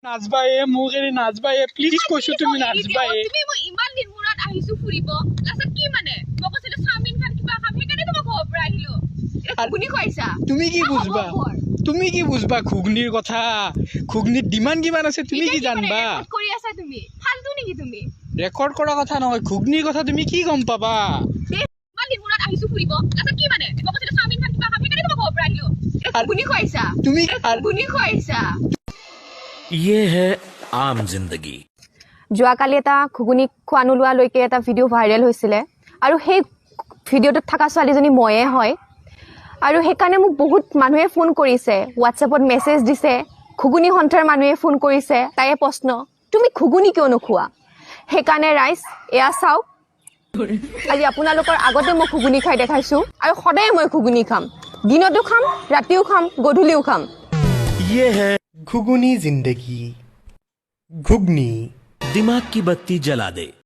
নাচবা এ, মোক এৰি নাচবা এ, প্লিজ কৈছো, তুমি এৰি নাচবা দিয়া। এ। তুমি, মই ইমান দিন মূৰত আহিছো ফুৰিব, লাষ্টত কি মানে মই কৈছিলো চাওমিন খাম, কিবা খাম, সেইকাৰণে তোমাৰ ঘৰৰ পৰা আহিলো। এতিয়া ঘুগুনি খুৱাইছা। তুমি কি হ'ব বুজবা? ঘৰ। তুমি কি বুজবা ঘুগনিৰ কথা? ঘুগনিৰ ডিমাণ্ড কিমান আছে তুমি এতিয়া কি মানে জানবা? ৰেকৰ্ড কৰি আছা তুমি? ফাল্টু নেকি তুমি? ৰেকৰ্ড কৰা কথা নহয়, ঘুগনিৰ কথা তুমি কি গম পাবা? দেই, ইমান দিন মূৰত আহিছো ফুৰিব, লাষ্টত কি মানে মই কৈছিলো চাওমিন খাম, কিবা খাম, সেইকাৰণে তোমাৰ ঘৰৰ পৰা আহিলো। এতিয়া ঘুগুনি খুৱাইছা। তুমি ঘুগুনি খুৱাইছা। ये है आम जिंदगी। যোৱাকালি এটা ঘুগুনি খোৱা নোলোৱালৈকে এটা ভিডিঅ' ভাইৰেল হৈছিলে আৰু সেই ভিডিঅ'টোত থকা ছোৱালীজনী ময়ে হয়। আৰু সেইকাৰণে মোক বহুত মানুহে ফোন কৰিছে, হোৱাটছএপত মেছেজ দিছে, ঘুগুনি সন্থাৰ মানুহে ফোন কৰিছে। তাৰে প্ৰশ্ন, তুমি ঘুগুনি কিয় নোখোৱা? সেইকাৰণে ৰাইজ, এয়া চাওক, আজি আপোনালোকৰ আগতে মই ঘুগুনি খাই দেখাইছোঁ। আৰু সদায় মই ঘুগুনি খাম, দিনতো খাম, ৰাতিও খাম, গধূলিও খাম। ये है घुगुनी जिंदगी, घुगनी। दिमाग की बत्ती जला दे।